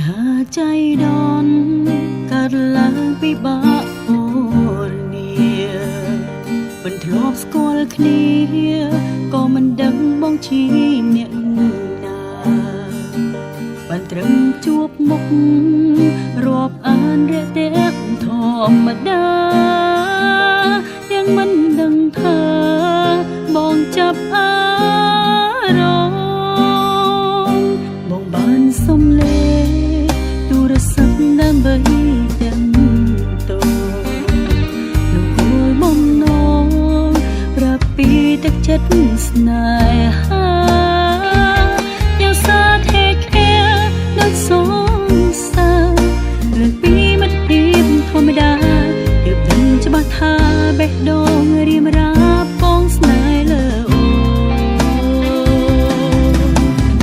ហាចៃដន្យកើតឡើងពិបាកពរនីមិនធ្លាប់ស្គាល់គ្នាក៏មិនដឹងបងជាអ្នកណាបានត្រឹមជួបមុខរាប់អានរាក់ទាក់ធម្មតាទាំងមិនដឹងថាបងចាប់អារម្មណ៍បងបានសុំលេខទូរស័ព្ទដើម្បីទាំងតូលោកគួយបំណងប្រាប់ពីទឹកចិត្តស្នេហាយ៉ាងសាធេខែដូចសងសាលើពីមិត្តភាពធម្មតាទើបដឹងច្បាស់ថាបេះដូងរៀមរាបបងស្នេហ៍លើអូ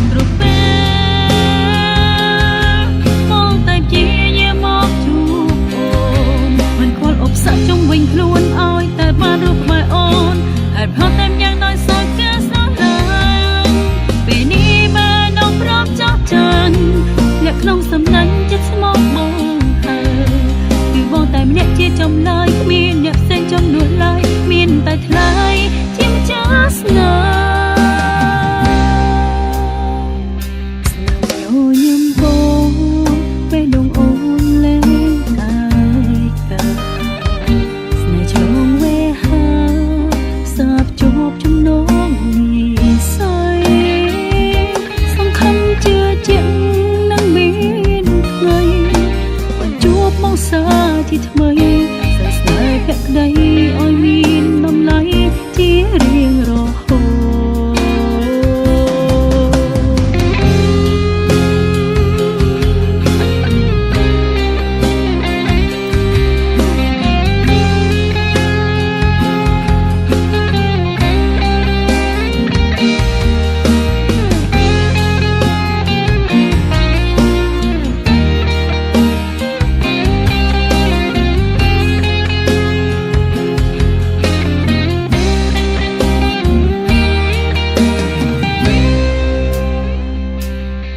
នគ្រប់ពេលបងតែជាយាមកជួបអូនមិនខ្វល់ឧបសគ្គជុំវិញខ្លួនឲ្យតែបានរូបក្បែរអូនហេតុផលតែយ៉ាងដោយសោយការស្រឡាញ់ពេលនេះបានដងប្រាប់ចោះចាញ់អ្នកក្នុងសំណាញ់ចិត្តស្មោកបងហើយគឺបងតែម្នាក់ជាចម្លើយគ្មានអ្នកផ្សេងជំនួសឡើយមានតែថ្លៃជាម្ចាស់ស្នេហ៍ស្នាមញញឹមបងពេលដងអូនលែងឯកាស្នេហ៍ឆ្លងវេហាផ្សារភ្ជាប់ចំណងនិស័យសង្ឃឹមជឿជាក់នឹងមានថ្ងៃបើជួបមកសាជាថ្មីសើស្នេហ៍ភក្តីឲ្យមានតម្លៃជារៀងរហូត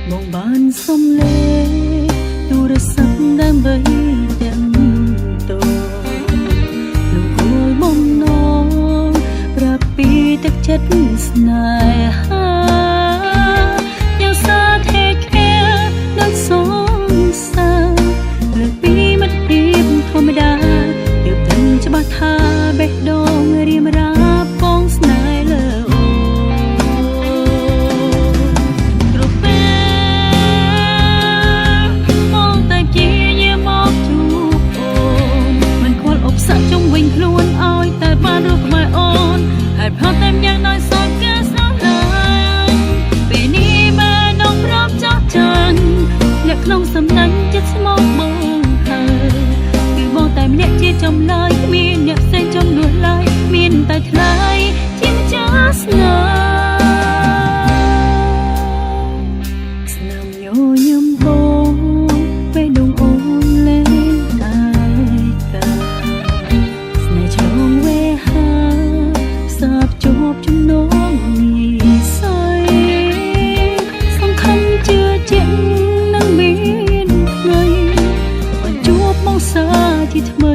បងបានសុំលេខទូរស័ព្ទដើម្បីទាំងតូលោកគួយបំណងប្រាប់ពីទឹកចិត្តស្នេហាយ៉ាងសាធេខែដូចសងសាលើពីមិត្តភាពធម្មតាទើបដឹងច្បាស់ថាបេះដូងរៀមរាបបងស្នេហ៍លើអូន គ្រប់ពេលបងតែជាយាមកជួបអូនមិនខ្វល់ឧបសគ្គជុំវិញខ្លួនឲ្យតែបានរូបក្បែរអូនហេតុផលតែយ៉ាងដោយសោយការស្រឡាញ់ពេលនេះបានដងប្រាប់ចោះចាញ់អ្នកក្នុងសំណាញ់ចិត្តស្មោកបងហើយគឺបងតែម្នាក់ជាចម្លើយគ្មានអ្នកផ្សេងជំនួសឡើយមានតែថ្លៃជាម្ចាស់ស្នេហ៍ ស្នាមញញឹមបងពេលដងអូនលែងឯកាស្នេហ៍ឆ្លងវេហាផ្សារភ្ជាប់ចំណងនិស័យសង្ឃឹមជឿជាក់នឹងមានថ្ងៃបើជួបមកសាជាថ្មី